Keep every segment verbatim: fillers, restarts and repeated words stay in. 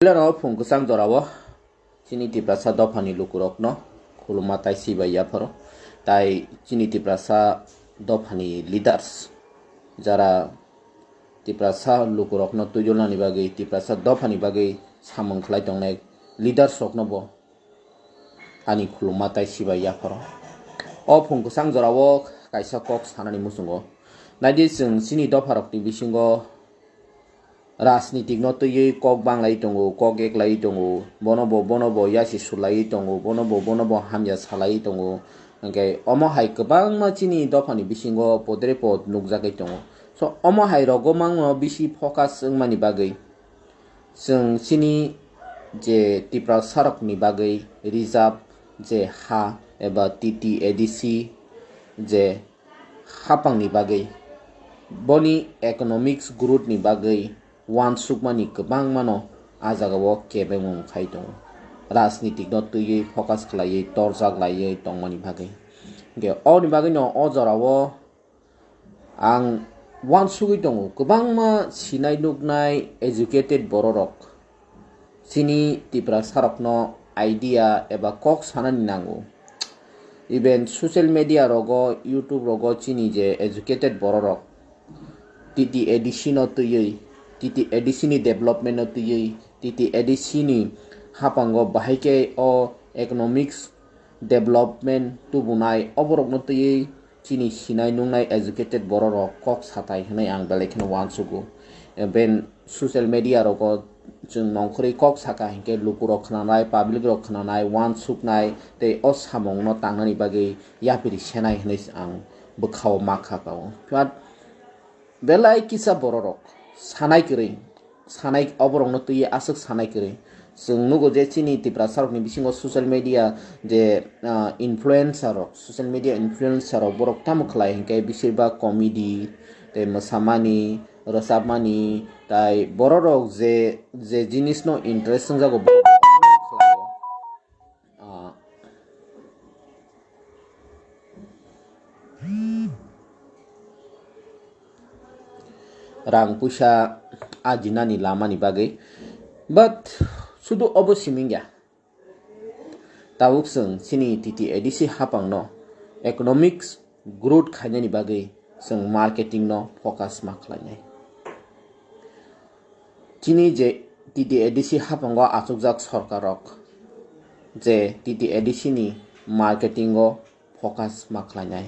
Puilano phung kwchang jorao chini Tiprasa dophani lukurokno khuluma tai sibai yapharo. Tai chini Tiprasa dophani leaders, jara Tiprasa lukurokno twijolnani bagwi, Tiprasa dophani bagwi samung khlai tongnai leaders rokno bo ani khuluma tai sibai yapharo. O phung kwchang jorao kaisa kok sanani muchungo. Naidi, chwng chini dopharokni bisingo rajnitikno twiwi kok banglai tongo, kok eklai tongo, bono bo, bono bo yasi sulai tongo, bono bo, bono bo hamya salai tongo. Hwnkhe omo hai kwbangma chini dophani bisingo podre pod nukjagwi tongo. So, omo hai rogo mangno bisi focus wngmani bagwi chwng chini je Tiprasarokni bagwi reserve je ha eba T T A D C je hapangni bagwi, boni economics growth ni bagwi uansukmani kwbangmano a jagao kebengmung khai tongo. Rajnitikno twiwi focus khlaiwi torjak laiwi tongmani bagwi. Hwnkhe oboni bagwino o jorao ang uansugwi tongo, kwbangma sinai nuknai educated bororok chini Tiprasarokno idea eba kok sanani nango. Even social media rogo, YouTube rogo chini je educated bororok T T A D C no twiwi, T T A D C ni development no twiwi, T T A D C ni hapango bahai khe o economics development tubunai, oborokno twiwi chini sinai nungnai educated bororok kok satai hwnwi ang belai kheno uansugo. Ben social media rogo chwng nongkhorwi kok saka hinkhe lukurok khwnanai, public rok khwnanai, uansuknai tei o samungno tangnani bagwi yapiri senai hwnwi ang bwkhao ma kha kao. But belai kisa bororok sanai kwrwi, sanai oborokno twiwi aswk sanai kwrwi. Chwng nugo je chini Tiprasarokni bisingo social media je, ah, influencer rok, social media influencer rok borok tamo khlai hinkhe bisir ba comedy tei mwsamani, rwchapmani tai bororok je, je jinisno interest wngjago borok khlaio. Ah, rang puisa ajinani lamani bagwi. But sudu obo siming ya. Tabuk chwng chini T T A D C hapangno economics growth khainani bagwi chwng marketing no focus ma khlainai. Chini je T T A D C hapango achukjak sorkarrok je T T A D C ni marketing o focus ma khlainai,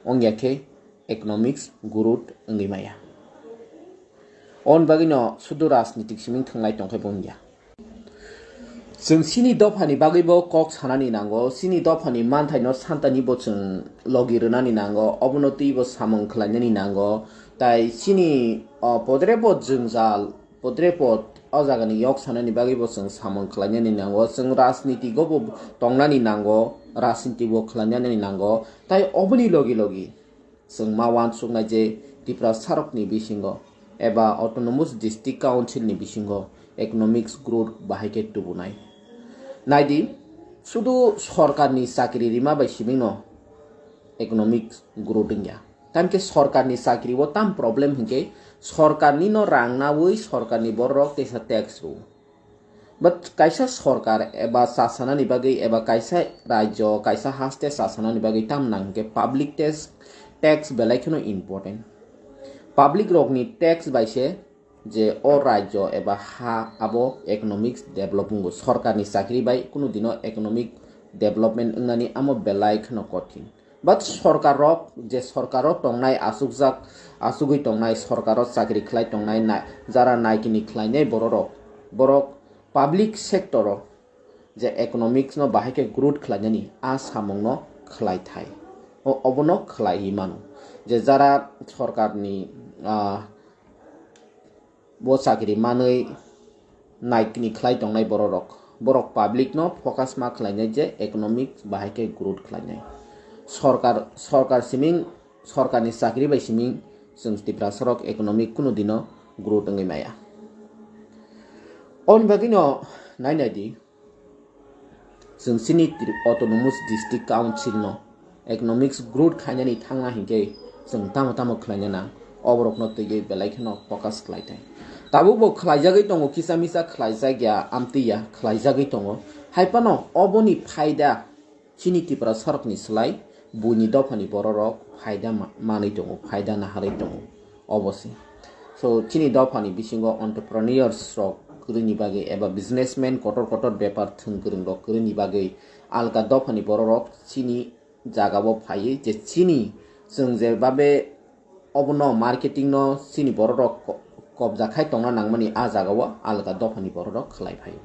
wngya khe economics growth wngwi maya. Oboni bagwino sudu rajnitik siming thwnglai tongkhe bo wngya. Chwng chini dophani bagwibo kok sanani nango, chini dophani manthaino santanibo chwng logi rwnani nango, obono twibo samung khlainani nango, tai chini, o, podrebo jwngjal, podrepot o jagani yok sanani bagwibo chwng samung khlainani nango, chwng rajnitigobo tongnani nango, rajnitibo khlainani nango, tai oboni logi logi chwng ma uansuknai je Tiprasarokni bisingo eba Autonomous District Council ni bisingo economics growth bahai khe tubunai. Naidi, sudu sorkarni chakri rima bai simingno economics growth wngya. Tamkhe sorkarni chakri o tam problem hinkhe sorkarni no rang nawi sorkarni borok teisa tax rw. But kaisa sorkar eba chasanani bagwi eba kaisa rajyo, kaisa haste chasanani bagwi tam nang hinkhe public tax, tax belai kheno important. Public rokni tax bai se je o rajyo eba ha abo economics develop wngo. Sorkarni chakri bai kunu dino economic development wngnani amo belai kheno kothin. But sorkar rok, je sorkar rok tongnai asukjak, asugwi tongnai sorkar o chakri khlai tongnai na-, jara naikini khlainai bororok, borok public sector o je economics no bahai khe growth khlainani a samung no khlai thai. O, obono khlaiwi mano. Je jara sorkarni, ah, bo chakri manwi naikni khlai tongnai bororok. Borok public no focus ma khlainai je economic bahai khe growth khlainai. Sorkar, sorkar siming, sorkarni chakri bai siming chwng Tiprasarok economic kunu dino growth wngwi maya. Oboni bagwino nai nai di, chwng chini Tri-, Autonomous District Council no economics growth khainani thangna hinkhe chwng tamo tamo khlaina nang, oborokno twiwi belai kheno focus khlai thai. Tabuk bo khlaijagwi tongo, kisa misa khlaijak ya, amtwi ya, khlaijagwi tongo. Hai phano oboni phaida chini Tiprasarokni slai buini dophani bororok phaida ma-, manwi tongo, phaida naharwi tongo. Obo se. So, chini dophani bisingo entrepreneurs rok kwrwini bagwi eba businessman kotor kotor bepar thwng kwrwng rok kwrwini bagwi alka dophani bororok chini jagao phaiwi je chini chwng je babe obono marketing no chini bororok ko-, kobja khai tongna nangmani a jagao alka dophani bororok khlai phaio.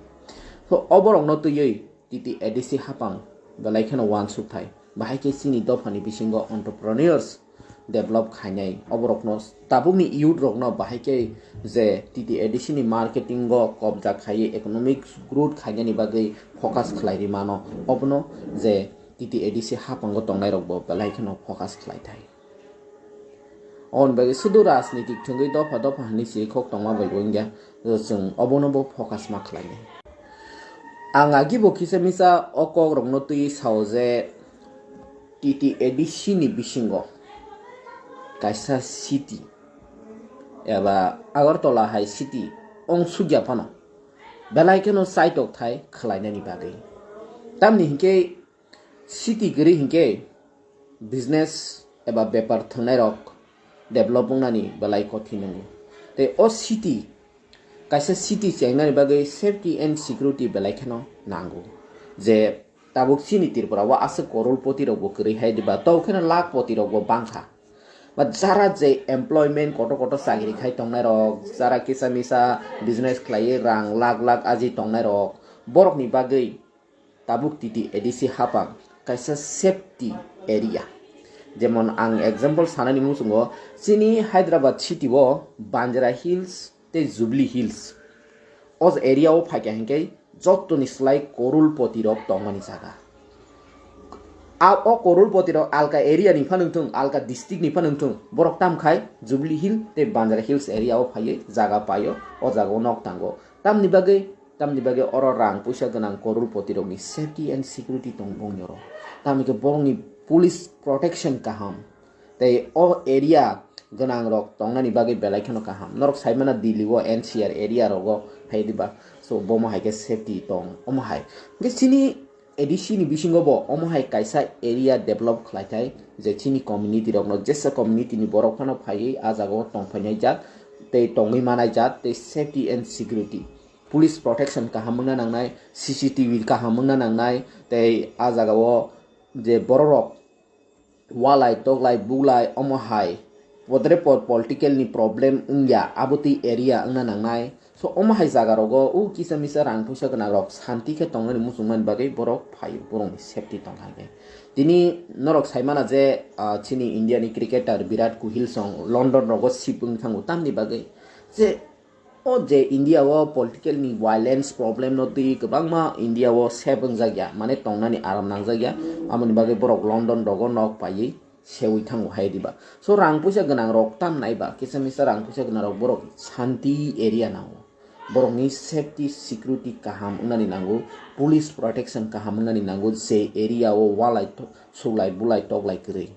So, oborokno twiwi T T A D C hapang belai kheno uansuk thai. Bahai khe chini dophani bisingo entrepreneurs develop khainai. Oborokno tabukni youth rokno bahai khe je T T A D C ni marketing o kobja khaiwi economic growth khainani bagwi focus khlai ri mano. Obono je T T A D C hapango tongnai rokbo belai kheno focus khlai thai. Oboni bagwi sudu rajnitik thwngwi dopha dopha hinwi se khok tongma bai bo wngya, chwng obono bo focus ma khlainai. Ang agi bo kisa misa o kok rokno twi sao je T T A D C ni bisingo kaisa city eba Agartala hai city ongsukya phano belai kheno chaitok thai khlainani bagwi. Tamni hinkhe city kwrwi hinkhe business eba bepar thwngnairok develop wngnani belai kothin wngo. Tei o city, kaisa city chengnani bagwi safety and security belai kheno nango. Je tabuk chini Tripura o aswk korolpoti rokbo kwrwi hai diba, tau kheno lakhpoti rokbo bangkha. Ba jara je employment kotor kotor chakri khai tongnairok, jara kisa misa business khlaiwi rang lakh lakh aji tongnairok, borokni bagwi tabuk T T A D C hapang kaisa safety area. Jemon ang example sanani muchungo, chini Hyderabad city o Banjara Hills tei Jubilee Hills. O area o phaikha hinkhe jottoni slai korolpoti rok tongmani jaga. A o korolpoti rok alka area ni phano wngthung, alka district ni phano wngthung, borok tamkhai Jubilee Hill tei Banjara Hills area o phaiwi jaga paio, o jaga o nok tango. Tamni bagwi, tamni bagwi oro rang puisa gwnang korolpoti rokni safety and security tong bongni oro. Tamni khe borokni police protection kaham. Tei o area gwnang rok tongnani bagwi belai kheno kaham. Norok saimano Delhi o N C R area rogo phai diba. So, bomo hai khe safety tong, omo hai. Hwnkhe chini A D C ni bisingo bo omo hai kaisa area develop khlai thai, je chini community rokno jesa community ni borok phano phaiwi a jagao tong phainai jak tei tongwi manai jak tei safety and security, police protection kaham wngna nangnai, C C T V kaham wngna nangnai tei a jagao je bororok walai toklai buklai omo hai podre pod political ni problem wngya, abo twi area wngna nangnai. So omo hai jaga rogo o kisa misa rang puisa gwnang rok santi khe tongnani muchungmani bagwi borok phaio, borokni safety tong hai khe. Tini norok saimana je, ah, chini India ni cricketer Virat Kohli song London rogo sip wng thango tamni bagwi je o je India o political ni violence problem no twi kwbangma India o sep wngjakya, mane tongnani aram nangjakya, amoni bagwi borok London rogo nok paiwi sewi thango hai diba. So rang puisa gwnang rok tam nai ba, kisa misa rang puisa gwnang rok borok santi area nango, borokni safety security kaham wngnani nango, police protection kaham wngnani nango, je area o walai to-, suklai bulai toklai kwrwi.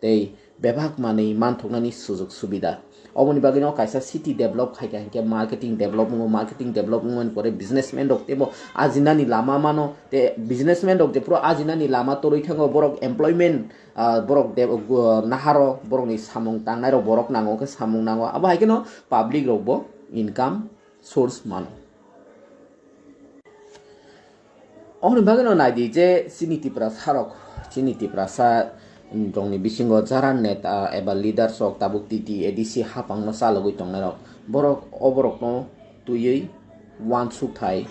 Tei bebak manwi manthoknani sujok subida. Oboni bagwino kaisa city develop khaikha hinkhe marketing develop wngo, marketing develop wngmani pore businessman rok teibo ajinani lama mano, tei businessman rok jephuru ajinani lama torwi thango, borok employment, ah, borok de-, gu-, naharo borokni samung tangnairok borok nango, khe samung nango, abo hai kheno public rokbo income source mano. Oboni bagwino naidi je chini Tiprasa rok, chini Tiprasa rokni bisingo jara neta eba leaders rok tabuk T T A D C hapangno chalogwi tongnai rok, borok oborokno twiwi uansuk thai.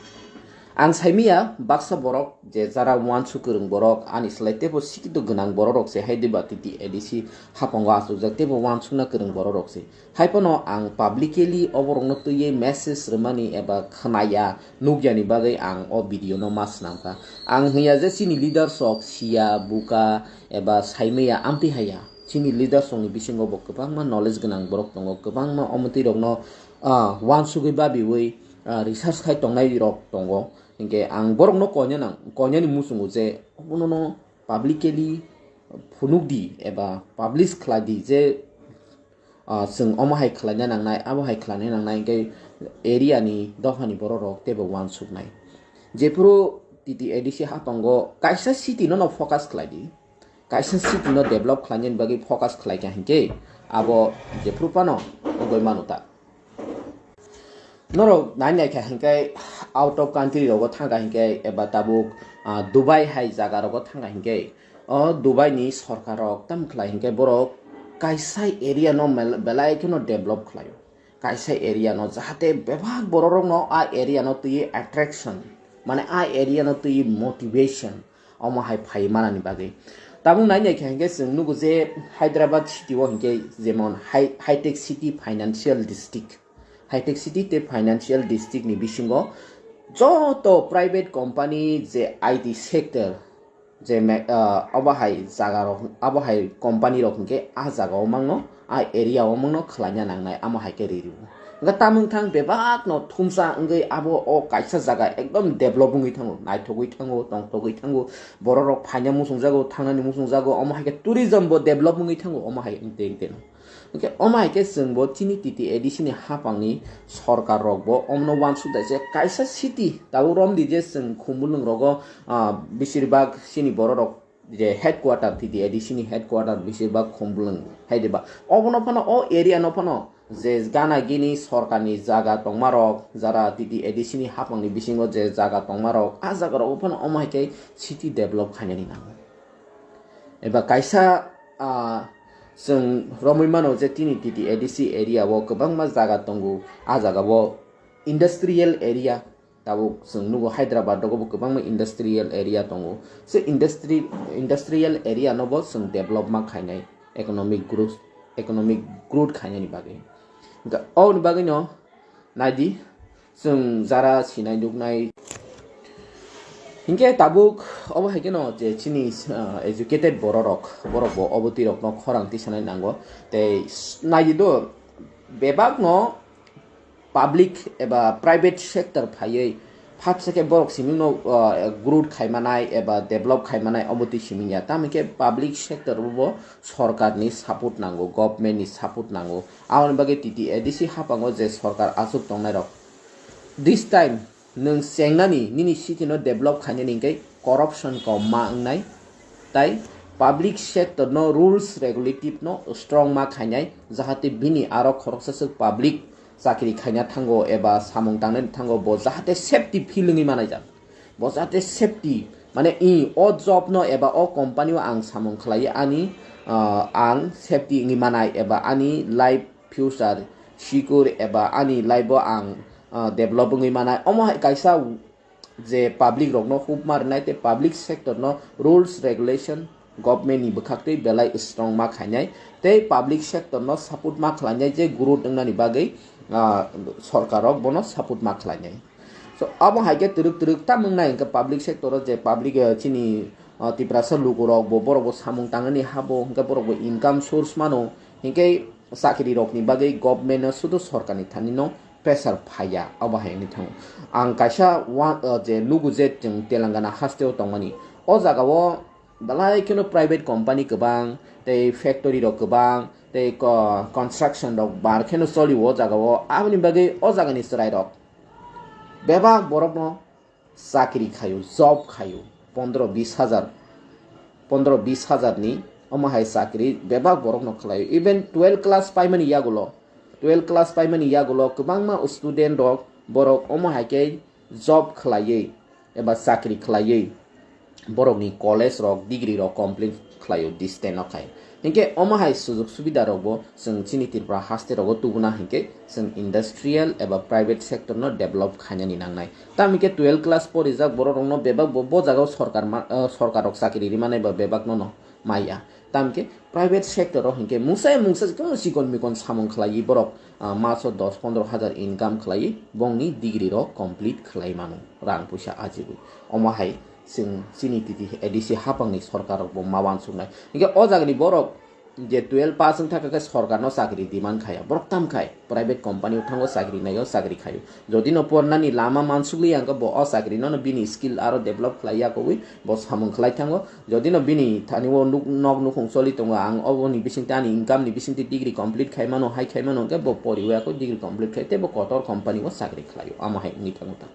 Ang saimanya baksa borok je jara uansuk kwrwng borok ani slai teibo sikito gwnang borok rok se hai diba T T A D C hapango achukjak teibo uansukna kwrwng borok rok se. Hai phano ang publicly oborokno twiwi message rwmani eba khwnaya, nukyani bagwi ang o video no ma swnamkha. Ang hwnya je chini leaders rok siya, buka eba saimaya amtwi haya. Chini leaders rokni bisingo bo kwbangma knowledge gwnang borok tongo, kwbangma omotwi rokno, ah, uansugwi babiwi, ah, research khai tongnai rok tongo. Hinkhe ang borokno koinanang, koinani muchungo je obono no publicly phunukdi eba publish khlaidi je ah, chwng omo hai khlaina nangnai, abo hai khlaina nangnai, hwnkhe area ni, dopha ni borok rok teibo uansuknai. Jephuru T T A D C hapango kaisa city no no focus khlai di, kaisa city no develop khlainani bagwi focus khlai kha hinkhe abo jephuru phano wngwi mano ta. Norok nai nai kha hinkhe out of country rogo thangkha hinkhe eba tabuk, ah, Dubai hai jaga rogo thangkha hinkhe o Dubai ni sorkar rok tam khlai hinkhe borok kaisa area no mel-, belai kheno develop khlaio. Kaisa area no jahate bebak borok rok no a area no twi attraction, mane a area no twi motivation, omo hai phai manani bagwi. Tabuk nai nai kha hinkhe chwng nugo je Hyderabad city o hinkhe jemon high, high tech city financial district, high tech city tei financial district ni bisingo joto private company je I T sector je me-, ah, obo hai jaga rok, abo hai company rok hinkhe a jaga o mangno, a area o mangno khlaina nangnai, amo hai khe ri rw. Hwnkhe tamung thang bebak no thumsa wngwi abo o kaisa jaga ekdom develop wngwi thango, naithogwi thango, tongthogwi thango, borok rok phaina muchung jago, thangnani muchung jago, omo hai khe tourism bo develop wngwi thango, omo hai wngte wngte no. Hwnkhe omo hai khe chwng bo chini T T A D C ni haphang ni sorkar rok bo omo no uansuk dai se kaisa city tabuk romdi je chwng Khumulwng rogo, ah, besir bak chini borok rok je headquarter, T T A D C ni headquarter besir bak Khumulwng hai de ba. Obo no phano o area no phano je gana gini sorkar ni jaga tongma rok, jara T T A D C ni haphang ni bisingo je jaga tongma rok, a jaga rok phano omo hai khe city develop khainani nango. Eba kaisa, ah, chwng romwi mano je tini T T A D C area o kwbangma jaga tongo, a jaga o industrial area, tabuk chwng nugo Hyderabad rogo bo kwbangma industrial area tongo. Se industry, industrial area no bo chwng develop ma khainai, economic growth, economic growth khainani bagwi. Hwnkhe oboni bagwi no naidi, chwng jara sinai nuknai. Hinkhe tabuk obo hai kheno je chini, ah, educated borok rok, borok bo obo twi rok no khorang tisanai nango. Tei s-, naidi do, bebak no public eba private sector phaiwi phatsa khe borok siming no, ah, growth khaimanai eba develop khaimanai obo twi siming ya. Tamo khe public sector bo sorkar ni support nango, government ni support nango. Aboni bagwi T T A D C haphango je sorkar achuk tongnai rok, this time nwng chengnani nini city no develop khainani hinkhe corruption kom ma wngnai, tai public sector no rules regulative no strong ma khainai, jahate bini aro khoroksa swk public chakri khaina thango eba samung tangnani thango bo jahate safety feel wngwi manai jak. Bo jahate safety, mane i o job no eba o company o ang samung khlai ani, ah, ang safety wngwi manai eba ani life future secure eba ani life o ang, ah, develop wngwi manai. Omo hai kaisa je public rok no hub ma rwnai tei public sector no rules regulation government ni bwkhak twi belai strong ma khainai tei public sector no support ma khlainai je growth wngnani bagwi, ah, sorkar rok bono support ma khlainai. So abo hai khe twrwk twrwk tam wngnai hwnkhe public sector o je public, eh, chini, ah, Tiprasa lukurok bo borok bo samung tangnani ha bo hwnkhe borok bo income source mano hinkhe chakri rokni bagwi government no sudu sorkar ni thani no pressure phaiya, abo hai wngwi thango. Ang kaisa wa-, uh, je lugu je chwng Telangana haste o tongmani, o jaga o belai kheno private company kwbang, tei factory rok kwbang, tei ko-, construction rok bar kheno choli o jaga o, aboni bagwi o jaga ni chwrai rok bebak borok no chakri khaio, job khaio, pondro bis hajar, pondro bis hajar ni omo hai chakri bebak borok no khlaio. Even twelve class paimani yagulo, twelve class paimani yagulo kwbangma student rok borok omo hai khe job khlaiwi eba chakri khlaiwi borok ni college rok, degree rok complete khlaio distance o khai. Hinkhe omo hai sujug subida rok bo chwng chini Tripura haste rogo tubuna hinkhe chwng industrial eba private sector no develop khainani nangnai. Tamo hinkhe twelve class porijak borok rok no bebak bo, bo jaga o sorkar ma-, ah, sorkar rok chakri rimani ba bebak no no maya. Tamo hinkhe private sector o hinkhe mungsa mungsa kwbangma chikon mikon samung khlaiwi borok, ah, maso dos pondro hajar income khlaiwi bongni degree rok complete khlai mano, rang puisa ajigwi. Omo hai chwng chini T T A D C haphangni sorkar rok bo ma uansuknai. Hinkhe o jagani borok je twelve pass wng thaka khe sorkarno chakri demand khaya, borok tam khai private company o thango chakri naio, chakri khaio. Jodi no pornani lama mansukli ang khe bo o chakri no bini skill aro develop khlai ya kogwi bo samung khlai thango. Jodi no bini thani o nuk-, nok nukhung choli tongo, ang oboni bisingtwi ani income ni bisingtwi degree complete khai mano, hai khai mano hwnkhe bo poriwi ako degree complete khai tei bo kotor company o chakri khlaio, amo hai wngwi thango ta.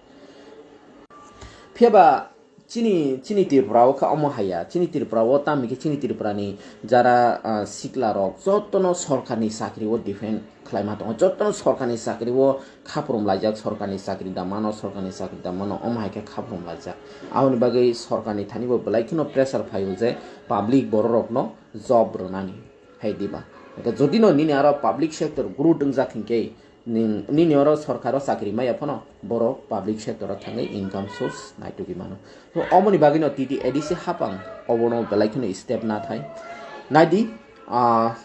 Phiya ba chini, chini Tripura o kha omo haya, chini Tripura o tamo khe chini Tripura ni jara, ah, sikla rok jotono sorkarni chakri o depend khlaima tongo, jotono sorkarni chakri o khaprum laijak, sorkarni chakri da mano, sorkarni chakri da mano, omo hai khe khaprum laijak. Aboni bagwi sorkarni thani bo belai kheno pressure phaio je public borok rokno job rwnani hai diba. Jodi no nini aro public sector growth wngjak hinkhe, Ning-, nini oro sorkaro chakri maya phano borok public sector o thangwi income source naitugwi mano. To omoni bagwino T T A D C hapang obono belai kheno step nathai. Naidi, ah,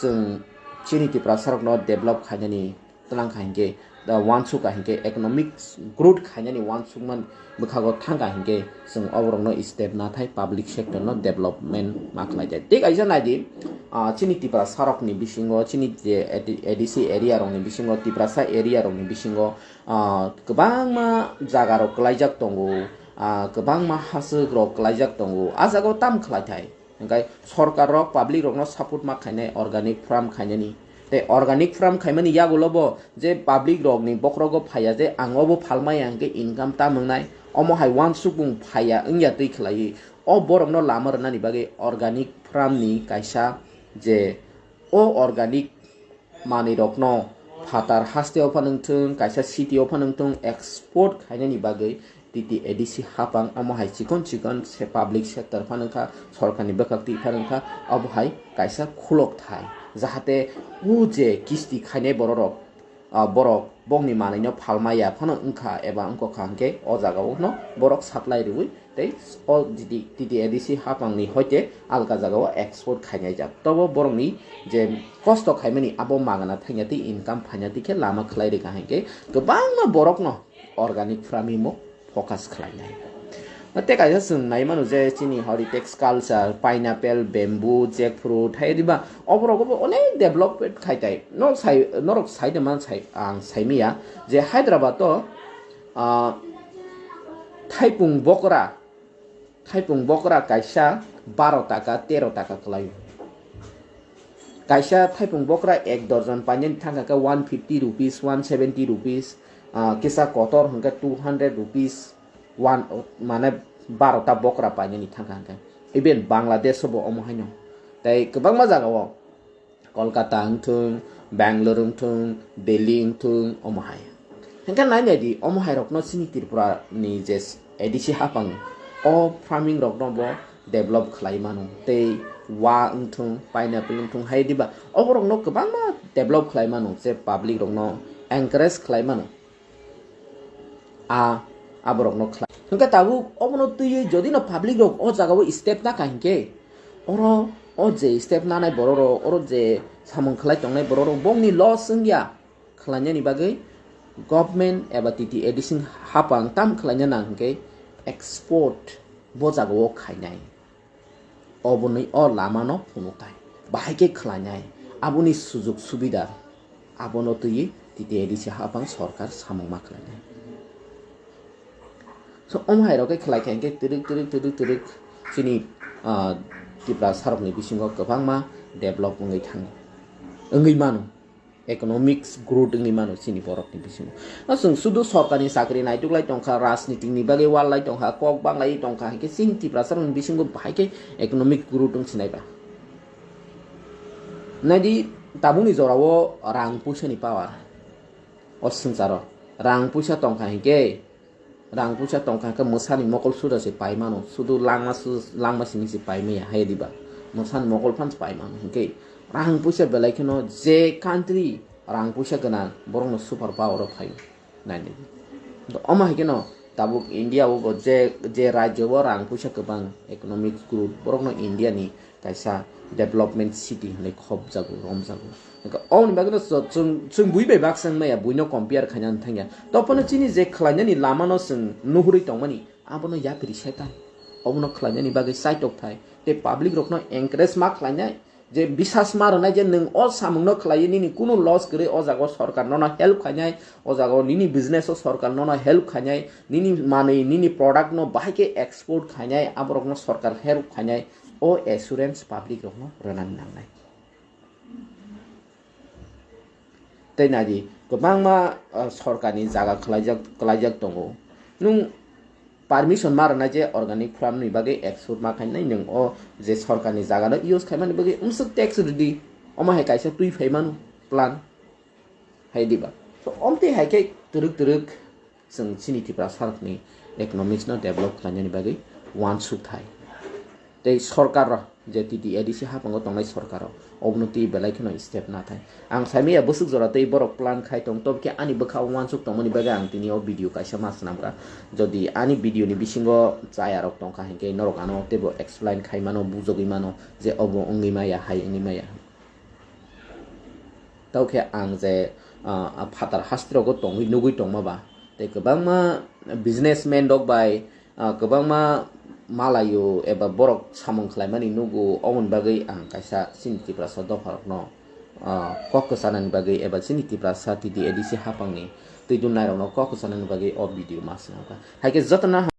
chwng chini Tiprasarokno develop khainani tlang kha hinkhe, da wansuk kha hinkhe, economic growth khainani wansukmani bwkhago thangkha hinkhe chwng oborokno step nathai public sector no development ma khlai jai. Tei kaisa naidi, ah, chini Tiprasa rokni bisingo, chini je A D C area rokni bisingo, Tiprasa area rokni bisingo, ah, kwbangma jaga rok kwlaijak tongo, ah, kwbangma haswk rok kwlaijak tongo. A jaga o tam khlai thai. Hingkai sorkar rok public rokno support ma khainai organic farm khainani. Tei organic farm khaimani yagulo bo je public rokni bokhorogo phaiya je ang obo phalmaya hingke income ta mwngnai, omo hai wansukmung phaiya wngya twi khlaiwi o borokno lama rwnani bagwi organic farm ni kaisa je o organic manwi rokno phatar haste o phano wngthung, kaisa city o phano wngthung, export khainani bagwi T T A D C hapang omo hai chikon chikon se public sector phano wngkha, sorkarni bwkhak twi phano wngkha, obo hai kaisa khulok thai, jahate o je kisti khainai bororok, ah, borok bongni manwino phalmaya phano wngkha eba wngkokha hwnkhe o jagao no borok supply rwui tei o T T A D C hapangni hoite alka jagao export khainai jak. Tobo borokni je kosto khaimani abo magana thangya tei income phaina tei khe lama khlai rwkha hwnkhe kwbangma borokno organic farming o focus khlainai. Tei kaisa chwng nai mano je chini hori textiles, pineapple, bamboo, jackfruit, hai diba oborok obo onek development khai tai. No sai, norok sai de man sai, ang sai miya je Hyderabad o, ah, thaipung bokra, thaipung bokra kaisa baro taka, tero taka kwlaio. Kaisa thaipung bokra ek dorjon painani thangkha khe one fifty rupees, one seventy rupees, ah, kisa kotor hwnkhe two hundred rupees, one, mane baro ta bokra painani thangkha hwnkhe. Even Bangladesh o bo omo haino. Tei kwbangma jaga o Kolkata wngthung, Bangalore wngthung, Delhi wngthung, omo hai. Hwnkhe nai nai di, omo hai rokno chini Tripura ni je A D C hapang o farming rokno bo develop khlai mano. Tei wa wngthung, pineapple wngthung, hai diba oborokno kwbangma develop khlai mano, je public rokno encourage khlai mano. A, aborokno khlai. Hwnkhe tabuk obono twiwi jodi no public rok o jagao step naka hinkhe, oro o je step nanai borok rok, oro je samung khlai tongnai borok rok bongni loss wngya. Khlainani bagwi government eba T T A D C hapang tam khlaina nang hwnkhe export bo jagao khainai. Oboni o lamano phunukthai bahai khe khlainai, aboni sujuk subida abono twiwi T T A D C hapang sorkar samung ma khlainai. So, omo hai rok khe khlai kha hwnkhe twrwk, twrwk, twrwk, twrwk chini, ah, Tiprasarokni bisingo kwbangma develop wngwi thango, wngwi mano. Economics growth wngwi mano chini borokni bisingo. No chwng sudu sorkarni chakri naituk lai tongkha, rajnitik ni bagwi wal lai tongkha, kok bang lai tongkha, hwnkhe chini Tiprasarokni bisingo bahai khe economic growth wng sinai ba. Naidi tabukni jorao rang puisani power. O swngcharo rang puisa tongkha hinkhe, rang puisa tongkha hinkhe mwsani mokol suda se pai mano, sudu langma su-, langma simi se pai maya hai diba, mwsani mokol phan se pai mano hinkhe rang puisa belai kheno je country rang puisa gwnang borokno super power o phaio. Naidi. Omo hai kheno tabuk India o bo je, je rajyo o rang puisa kwbang, economic growth, borokno India ni kaisa development city hinwi khopjago, romjago. Hwnkhe oboni bagwino chw-, chwng, chwng bui bai baksa wngmaya, buino compare khaina wng thangya. Tophano chini je khlainani lamano chwng nuhurwi tongmani, abono yapri setan. Obono khlainani bagwi chaitok thai. Tei public rokno encourage ma khlainai, Je bisas ma rwnai je nwng o samungno khlaiwi nini kunu loss kwrwi, o jaga o sorkar nono help khainai, o jaga o nini business o sorkar nono help khainai, nini manwi, nini product no bahai khe export khainai, aborokno sorkar help khainai, o assurance public rokno rwnani nangnai. Tei naidi kwbangma, ah, sorkarni jaga khwlaijak, kwlaijak tongo. Nwng permission ma rwnai je organic farm ni bagwi export ma khainai, nwng o je sorkarni jaga no use khaimani bagwi umswk tax rwdi, omo hai kaisa twi phaimano plan hai diba. So, omtwi hai khe twrwk twrwk chwng chini Tiprasa rokni economics no develop khlainani bagwi uansuk thai. Tei sorkar rok je T T A D C hapango tongnai sorkar rok obono twi belai kheno step na thai. Ang saimaya bwswk jora tei borok plan khai tong, tobo khe ani bwkha uansuk tongmani bagwi ang tini o video kaisa ma swnamkha. Jodi ani video ni bisingo chaya rok tongkha hinkhe norok ano teibo explain khai mano, bujogwi mano je obo wngwi maya, hai wngwi maya. Tei khe ang je, ah, phatar haste rogo tongwi nugwi tongma ba, tei kwbangma businessman rok bai, ah, kwbangma malayo eba borok samung khlaimani nugo, oboni bagwi ang kaisa chini Tiprasa dopha rokno, ah, kok kwchanani bagwi eba chini Tiprasa T T A D C hapangni twi dungnai rokno kok kwchanani bagwi o video ma swnamkha. Hai khe jotono